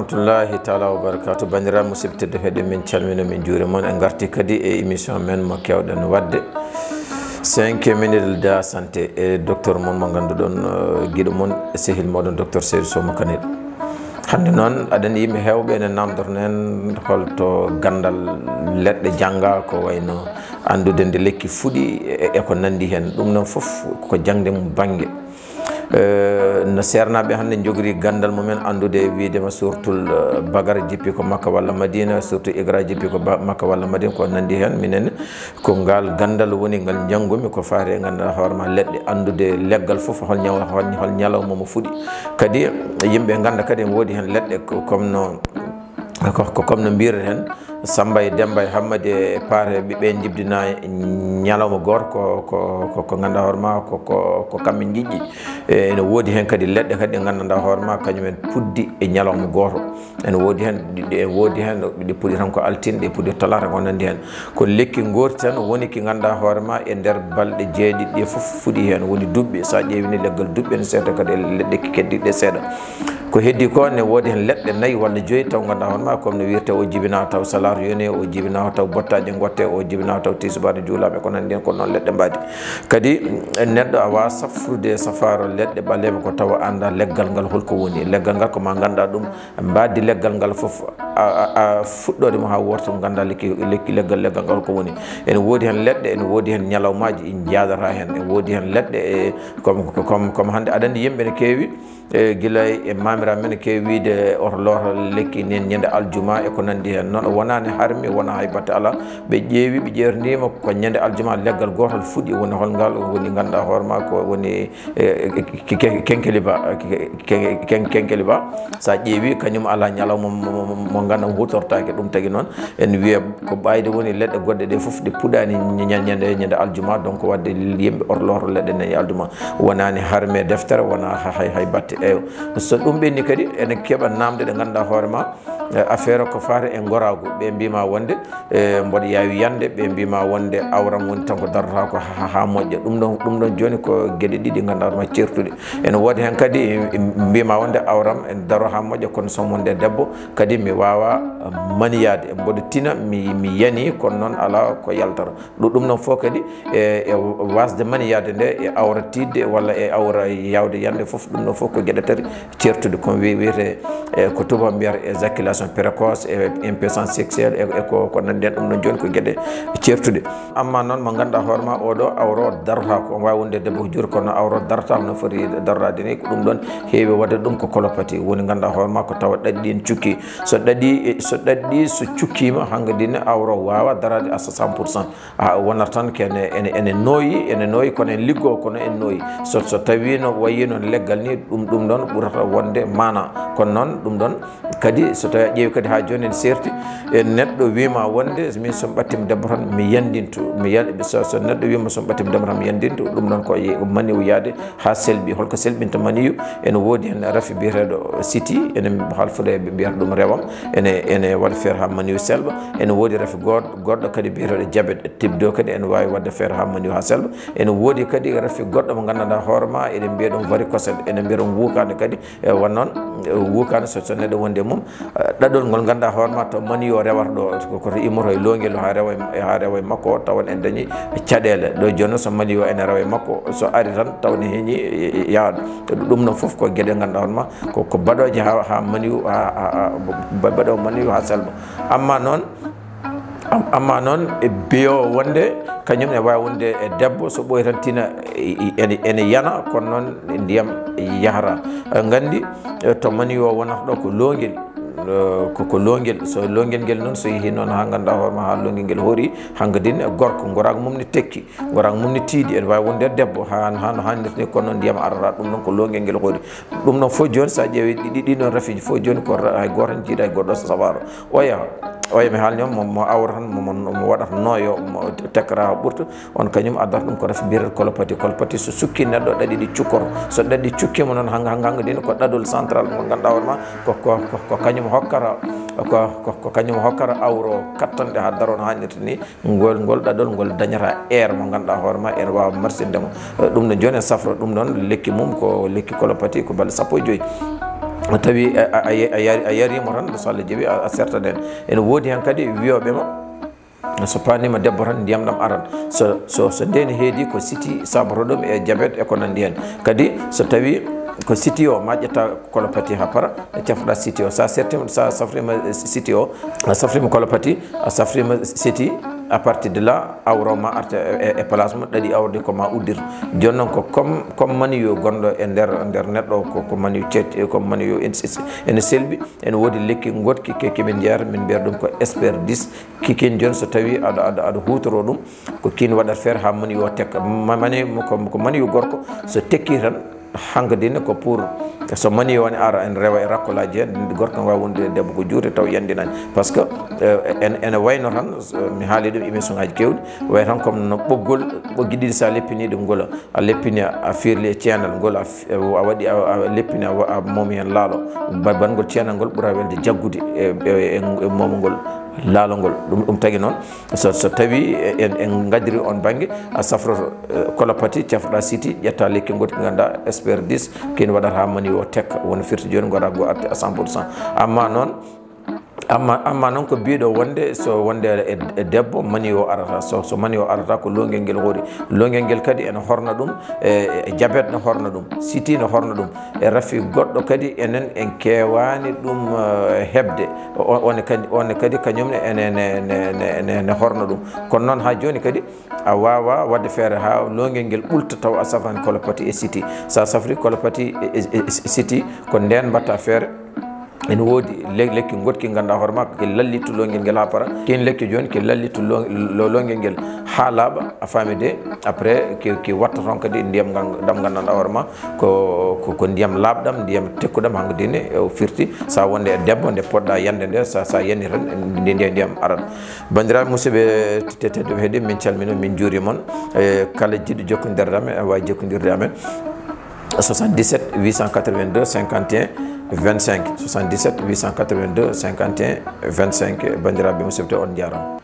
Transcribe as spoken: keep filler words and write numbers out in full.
Rahmatullahi taala wa barakatu. Bandiraɓe musidɓe tedduɓe, min calmina, min juuri mon. En garti kadi e émission men mo kewɗen wadde, cinq minutes de la santé, e docteur mon mo ngannduɗon, eh, giɗo mon, sehil moɗon, docteur Seydou Sow mo Kanel. Hannde noon, aɗa anndi yimɓe heewɓe ene namdotono en holto ganndal leɗɗe jannga, ko wayno anndude nde lekki fuɗi e, e ko nanndi heen. Ɗum noon fof ko jaŋde mum bannge. Eh, no seernaaɓe hannde njogori ganndal mumen, anndude e wiide ma surtout, eh, Bagar jippi ko Makka walla Madina, surtout Igra jippi ko Ba-, Makka walla Madina, ko nanndi heen. Minen ko ngal ganndal woni ngal njanngumi, ko faati e ngannduɗaa hoore ma leɗɗe, anndude leggal fof hol ñaw-, hol, hol ñalawma mo fuɗi. Kadi yimɓe ngannda kadi ene woodi heen leɗɗe ko, comme no, ko, ko comme no mbiyeten heen, Samba e Demba e Hammadi e Paate, ɓe, ɓe njibdina ñalawma gooto, ko, ko, ko, ko ngannduɗaa hoore ma, ko, ko, ko kamɓe njiɗi. E, ene woodi heen kadi leɗɗe kadi ɗe ngannduɗaa hoore ma, kañum en puɗɗi e ñalawma gooto. Ene woodi heen, ɗi, ɗi, ene woodi heen, ɗi puɗɗi tan ko altine, ɗi puɗɗi talaata, ko nanndi heen. Ko lekki ngooti tan woni ki ngannduɗaa hoore ma, e nder balɗe jeeɗiɗi ɗe fof fuɗi heen, woni duɓɓi. So a ƴeewi ni, leggal duɓɓi ene seeda kadi e leɗɗe keddiiɗe seeɗa. Ko heddi ko ne woodi heen leɗɗe nayi walla joyi taw ngannduɗaa hoore ma, comme no wiirte, o jibina taw salaatu yoni, o jibina taw bottaaje ngotte, o jibina taw tisbaar juulaama, ko nanndi heen, ko noon leɗɗe mbaadi. Kadi neɗɗo a waawaa safrude safaaro leɗɗe ɓaleeɓe ko tawa anndaa leggal ngal holko woni. Leggal ngal ko ma ngannduɗaa ɗum, mbaadi leggal ngal fof, a, a, a fuɗɗoode mo haa wooto, ngannduɗaa lekki, lekki, leggal, leggal ngal ko woni. Ene woodi heen leɗɗe, ene woodi heen ñalawmaaji ɗi njaadata heen. Ene woodi heen leɗɗe, e, comme, comme, comme hannde aɗa anndi yimɓe ne keewi, e, gila e maamiraaɓe men ne keewi wiide oto looto lekki nen ñande aljuma e ko nanndi heen. Noon wonaani harmi, wonaa hay batte alaa. Ɓe ƴeewi, ɓe ƴeewtindiima ko ñande aljuma leggal gootal fuɗi, woni hol ngal woni ngannduɗaa hoore ma ko woni e, e, ke-, ke-, kenkeliba, ke-, ke-, ken-, kenkeliba, so a ƴeewi, kañum alaa ñalawma mo, mo, mo, mo ngannduɗaa huutortaake. Ɗum tagi noon, en wiya ko ɓayde woni leɗɗe goɗɗe ɗe fof ɗe puɗaani ña-, ñande, ñande aljuma, donc waɗde yimɓe oto looto leɗɗe nen e aljuma. Wonaani harme deftere, wonaa ha-, hay, hay batte. Eyyo. So ɗum ɓenni kadi, ene keɓa namde ɗe ngannduɗaa hoore ma, e, affaire ko faati e ngoraagu. Ɓe mbiima wonde, e, mboɗo yaawi yande, ɓe mbiima wonde awram woni tan ko darata ko ha, ha, ha moƴƴa. Ɗum ɗon, ɗum ɗon jooni ko geɗe ɗiɗi ngannduɗaa hoore ma ceertuɗe. Ene woodi heen kadi, e, e, mbiima wonde awram ene daro ha moƴƴa, kono so wonde debbo kadi mi waawa, e, maniyaade. Mboɗo tina, mi, mi yani, kono noon alaa ko yaltata. Ɗum, ɗum noon fof kadi e, e wasde maniyaade nde, e awra tiiɗde walla e awra yaawde yande fof, ɗum ɗon fof ko geɗe tati ceertuɗe. Ko wi-, wiyete, e, ko tubaɓe mbiyata éjaculation précoce, e impuissance sexuelle, e, e ko, ko nanndi heen. Ɗum ɗon jooni ko geɗe ceertuɗe. Amma noon mo ngannduɗaa hoore ma oɗo awra o darata ko, waawi wonde debbo ko juuti, kono awra o darata no foti daroraade ni. Ko ɗum ɗon heewi waɗde ɗum ko colopathie woni ngannduɗaa hoore ma ko tawa ɗaɗi ɗin cukki. So ɗaɗi, so ɗaɗi so cukkiima, hankadi ne awra o waawa daraade à cent pour cent. A wonata tan ko ene, ene, ene nooyi, ene nooyi, kono ene liggoo, kono ene nooyi. So, so tawii no wayi noon leggal ni, ɗum, ɗum ɗon ɓurata wonde maana. Kono noon, ɗum ɗon kadi, so tawii a ƴeewi kadi haa jooni ene seerti, e neɗɗo wiima wonde, min so mi ɓattiima debbo tan, mi yandinto, mi yan-, so, so neɗɗo wiima so mi ɓattiima debbo tan, mi yandinto, ɗum ɗon ko ye-, maniw yaade haa selɓi. Holko selɓinta maniyu? Ene woodi heen rafi biyeteeɗo siti, ene haalfuɗe ɓe mbiyata ɗum rewam, ene, ene waɗa feere haa maniyu selɓa. Ene woodi rafi goɗ-, goɗɗo kadi biyeteeɗo diabète type deux kadi ene waawi waɗde feere haa maniyu haa selɓa. Ene woodi kadi rafi goɗɗo mo nganndanɗaa hoore ma, eɗen mbiya ɗum varicocèle, ene mbiya ɗum wuukaande kadi. E won noon, e wuukaande so, so neɗɗo wondi e mum, e, ɗaɗol ngol ngannduɗaa hoore ma taw maniyu o rewata ɗo, ko, ko to immoto e loongel haa rewa e, haa rewa e makko, tawa en dañi caɗeele. Ɗo jooni noon so maniyu o ene rewa e makko, so ari tan taw ne heñi, e, e, yaha. Ɗum ɗoon fof ko geɗe ngannduɗaa hoore ma ko, ko baɗooje haa, haa maniyu, haa, haa, haa ba-, baɗo maniyu haa selɓa. Amma noon, am-, amma noon e biyo wonde kañum ne waawi wonde e debbo so ɓooyi tan tina e, e, ene, ene yana, kono noon ndiyam yahata. Eɗen nganndi, e, to maniyu o wonata ɗo ko loongel, e, ko, ko loongel. So loongel ngel noon so yehii noon haa ngannduɗaa hoore ma haa loongel ngel hoori, hankadin e gorko, ngoraagu mum ne tekki, ngoraagu mum ne tiiɗi. Ene waawi wonde debbo haa, haa no haanirta ni, kono noon ndiyam arata, ɗum noon ko loongel ngel hoori. Ɗum noon fof jooni so a ƴeewi ɗi, ɗi, ɗi noon rafiiji fof jooni ko ra-, hay gooto tan jiidaa hay goɗɗo so safaaro. Oya, oya mi haalni on mo, mo awra tan, mo, mo, mo waɗata nooyo, mo tekkata haa ɓurta, on kañum addata ɗum ko rafi biyeteeɗo colopathie. Colopathie so sukki neɗɗo ɗaɗi ɗi cukkoto. So ɗaɗi cukkiima noon hannga, hannga, hannga dini ko ɗaɗol central mo ngannduɗaa hoore ma ko, ko, ko, ko kañum hokkata, ko, ko, ko kañum hokkata awro kattanɗe haa daro no haanirta ni. Ngol, ngol ɗaɗol, ngol dañata air mo ngannduɗaa hoore ma, ene waawa marsinde mo. Eh, ɗum ɗo jooni en safro ɗum ɗoon, lekki mum ko lekki colopathie, ko balɗe sappo e joy. tawi a, a, a, a yari, a yarimo tan, so Allah jaɓi, a, a sertat en. Ene woodi hen kadi wiyoɓe ma, so paanima debbo tan, ndiyam ɗam aran. So, so, so ndeen heedi ko siti saboto ɗum e jabet e ko nandi hen. Kadi so tawi ko siti o, ma ƴetta kolopati ha para, cafɗa siti o. Sa sertima, sa safrima siti o, a safrima kolopati, a safrima siti, à partir de là, awra ma arta e, e, e place mo ɗaɗi awrude ko ma uddir. Jooni noon ko comme, comme maniyu gonɗo e nder, nder neɗɗo, ko, ko maniyu ceeɗ-, comme maniyu en, ene selɓi, ene woodi lekki goɗki ke, ke min jeeyata, min mbiyata ɗum ko S P R dix. Ki kin jooni so tawi aɗa, aɗa, aɗa huutoro ɗum, ko kin waɗat feere ha maniyu o tekka. Ma-, mani-, ko, ko maniyu gorko so tekki tan, hankadi ne ko pour so maniyu o ne ara, en rewa e rakkolaji hen, gorko ne wawi wonde e debbo ko juuti taw yandinani. Par ce que, euh, en, ene wayno tan, so mi haali ɗum émission ngaji kewɗi, way tan comme no ɓoggol, ɓoggi ɗiɗi sa leppini ɗum ngol, a leppini, a firli e ceenal ngol, a f-, a waɗi, a, a leppini, a wa-, a moomi hen laalo. Ba-, bangol ceenal ngol ɓura welde jaggude e, e, e, e moomol ngol, laalo ngol. Ɗum, ɗum tagi noon, so, so tawi en, en ngadiri on bangge, a safroto, eh, kolopati, cafɗa siti, ƴetta lekki goɗki ganduɗa S P R dix, kin waɗata ha maniyu o tekka, wona firti jooni ngora go arti à cent pour cent. Amma noon, Amma, amma noon ko biɗo wonde, so wonde e, e debbo, maniyu o arata. So, so maniyu o arata, ko longel ngel hoori. Longel ngel kadi ene horna ɗum, e, e jabet ne horna ɗum, siti ne horna ɗum. E rafi goɗɗo kadi enen en kewani ɗum, eh, heɓde. O, on kadi, on kadi kañum ne ene, ne, ne, ne, ne, ne horna ɗum. Kono noon ha jooni kadi a wawa wadde feere ha longel ngel ɓulta taw a safrani kolopati e siti. Sa safri kolopati e, e, e, e siti, ko nden mbatta feere. Ene woodi le-, lekki goɗki ganduɗa hoore ma, ke lallittu longel ngel ha para. Ken lekki jooni ke lallittu lo-, lo-, longel ngel ha laaɓa, a faami de. Après ke, ke watta toon kadi ndiyam ngal, ɗam ganduɗa hoore ma ko, ko, ko ndiyam laaɓɗam, ndiyam tekkuɗam, hankadi ne o firti. Sa wonde e debbo nde poɗɗa yande nde, sa, sa yani tan nde, nde ndiyam arat. Bandiraɓe musidɓe te-, tedduɓe heedi, min calmina, min juuri mon. E kala jiɗɗo jokkodirde amen, a wawi jokkodirde amen. Soixante-dix-sept huit cent quatre-vingt-deux cinquante et un vingt-cinq, soixante-dix-sept huit cent quatre-vingt-deux cinquante et un vingt-cinq. Bandiraɓe musidɓe, on jarama.